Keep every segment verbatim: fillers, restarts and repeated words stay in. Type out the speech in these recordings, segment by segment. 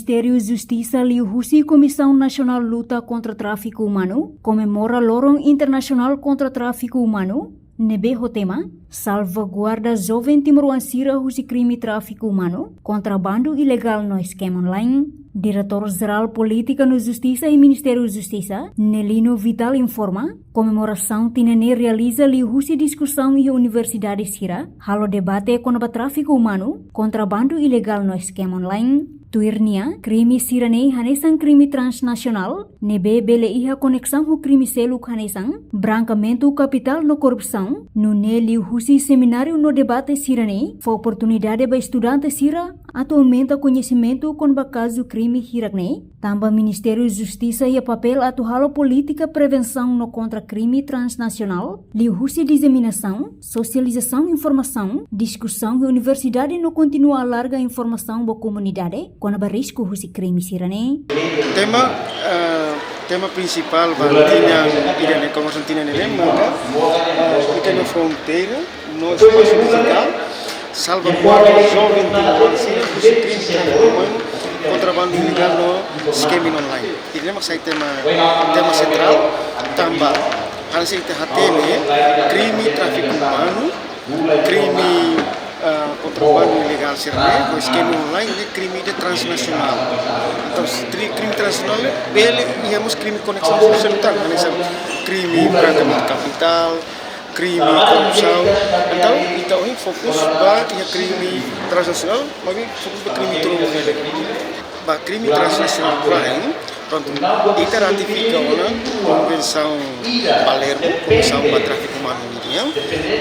Ministériu Justisa liuhusi Komisaun Nasionál Luta kontra Tráfiku Umanu komemora Loron Internasionál kontra Tráfiku Umanu, ne'ebé ho tema Salvaguarda joven timoroan sira husi krime tráfiku umanu, kontrabandu ilegál no eskema online. Diretór Jerál Polítika no Justisa iha Ministériu Justisa, Nelino Vital informa, komemorasaun tinan ne'e realiza liuhusi diskusaun iha universidade sira, halo debate kona-ba tráfiku umanu, kontrabandu ilegál no eskema online. Tuir nia, krime sira-ne'e hanesan krime transnasionál, ne'ebé bele iha koneksaun ho krime seluk hanesan brankeamentu kapitál no korrupsaun, nune'e liuhusi semináriu no debate sira-ne'e fó oportunidade ba estudante sira atu aumenta koñesimentu kona-ba kazu krime hirak-ne'e, tanba Ministériu Justisa iha papél atu halo polítika prevensaun no kontra krime transnasionál, liuhusi diseminasaun, sosializasaun informasaun, diskusaun iha universidade no kontinua alarga informasaun ba komunidade kona-ba risku husi krime sira-ne'e. Tema, eh, tema prinsipál ba tinan ida-ne'e, komemorasaun tinan ne'e maka, eh, ita-nia fronteira no espasu dijitál, salvaguarda joven timoroan sira husi krime tráfiku umanu, kontrabandu ilegál no scamming online. Ida-ne'e mak sai tema, tema sentrál, tanba hanesan ita hatene, krime tráfiku umanu, krime, ah, kontrabandu ilegál sira-ne'e, no scamming online ne'e krime ida transnasionál. Entaun, tri-, krime transnasionál ne'e bele iha mós krime koneksaun sosiál tan, hanesan krime brankeamentu kapitál, krime korrupsaun. Entaun, ita ohin fokus ba iha krime transnasionál, maibé fokus ba krime tulun ne'e. Ba krime transnasionál crime, prontu, ita ratifika ona Konvensaun Palermo, Konvensaun ba Tráfiku Umanu nian.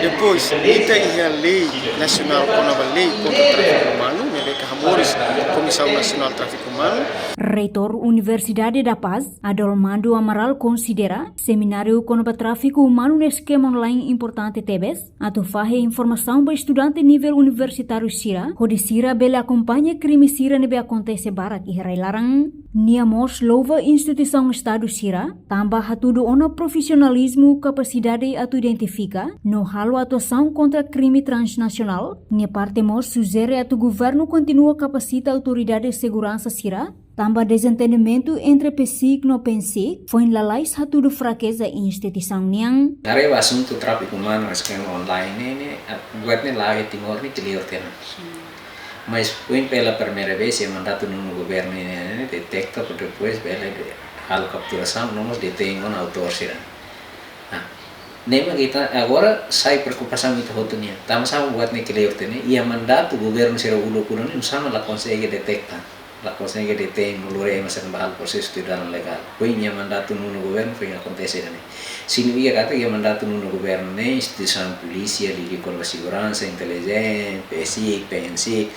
Depois, ita iha lei nasionál kona-ba lei kontra tráfiku umanu, ne'ebé ke hamoris Komisaun Nasionál Tráfiku Umanu. Reitór Universidade da Paz, Adolmando Amaral konsidera, semináriu kona-ba tráfiku umanu no eskema online importante tebes, atu fahe informasaun ba estudante nivel universitáriu sira, hodi sira bele akompaña krime sira ne'ebé akontese barak iha rai-laran. Nia mós louva instituisaun Estadu sira, tanba hatudu ona profisionalizmu, kapasidade atu identifika no halo atuasaun kontra krime transnasionál. Nia parte mós sujere atu governu kontinua kapasita autoridade seguransa sira, tanba dezentendimentu entre PCIC no PNCIC foin lalais hatudu frakeza instituisaun nian. Haree ba asuntu tráfiku umanu, eskema online ne'e, ne'e, ah, buat ne'e la'o iha Timor ne'e kleur tiha ona. Mas foin pela primeira vez iha mandatu nonu governu ne'e, ne'e, detekta, para depois bele de, halo kapturasaun, no mós detein ona autór sira. Ah, ne'e mak ita agora sai preokupasaun ita hotu nian. Tanba sá buat ne'e kleur tiha ona, iha mandatu governu sira uluk-uluk ne'e, nusá mak la konsege detekta, la konsege detein no lori ema sira ba halo prosesu tuir dalan legál. Foin iha mandatu nonu governu foin akontese ida-ne'e. Signifika katak iha mandatu nonu governu ne'e instituisaun polísia, liuliu kona-ba seguransa, intelijénsia, PCIC, PNCIC,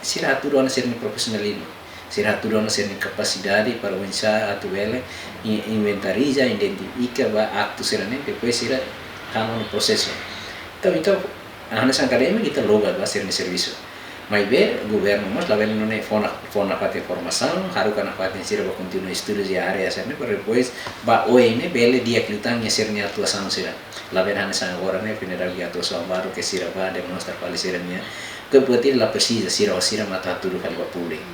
sira hatudu ona sira-nia profisionalizmu, sira hatudu ona sira-nia kapasidade para oinsá atu bele in-, inventariza, identifika ba aktu sira-ne'e, depois sira halo ona prosesu. Entaun, entaun, hanesan akadémiku ita loba ba sira-nia servisu. Maibé governu mós labele nune'e fó ona, fó ona fatin formasaun, haruka ona fatin sira ba kontinua estudu iha área sira-ne'e, para depois ba oin ne'e bele di'ak liután iha sira-nia atuasaun sira. Labele hanesan agora ne'e, foin daudaun iha atuasaun balu ke sira ba demonstra fali sira-nia, ke buat ida la presiza, sira ho sira mak atu hatudu fali ba públiku.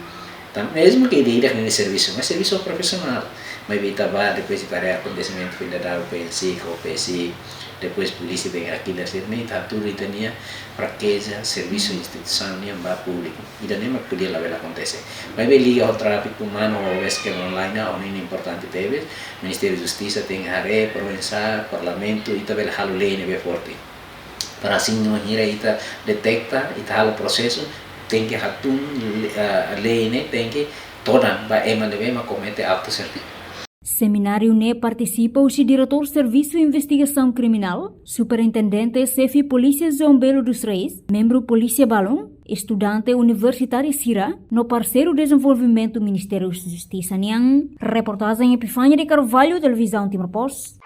Tan, mezmu ke ida-idak nia servisu, mas servisu profisionál. Maibé ita ba, depois ita haree akontesimentu foin daudaun PNCIC, ou PCIC, depois polísia bainhira hakilar sira-ne'e, ita hatudu ita-nia frakeza servisu instituisaun nian ba públiku. Ida-ne'e mak podia labele akontese. Maibé liga ho tráfiku umanu, ho eskema online, ah, ne'e importante tebes. Ministériu Justisa tenke haree, para oinsá Parlamentu, ita bele halo lei ne'ebé forte. Para asin, bainhira ita detekta, ita halo prosesu, tenke hatún, ah, lei ne'e tenke todan ba ema ne'ebé mak komete aktu sira-ne'e. Semináriu ne'e partisipa husi Diretór Servisu Investigasaun Kriminál, Superintendente Xefe Polísia João Belo dos Reis, membru polísia balun, estudante universitáriu sira, no parseiru dezenvolvimentu Ministériu Justisa nian. Reportajen Epifania de Carvalho, Televizaun Timor Post.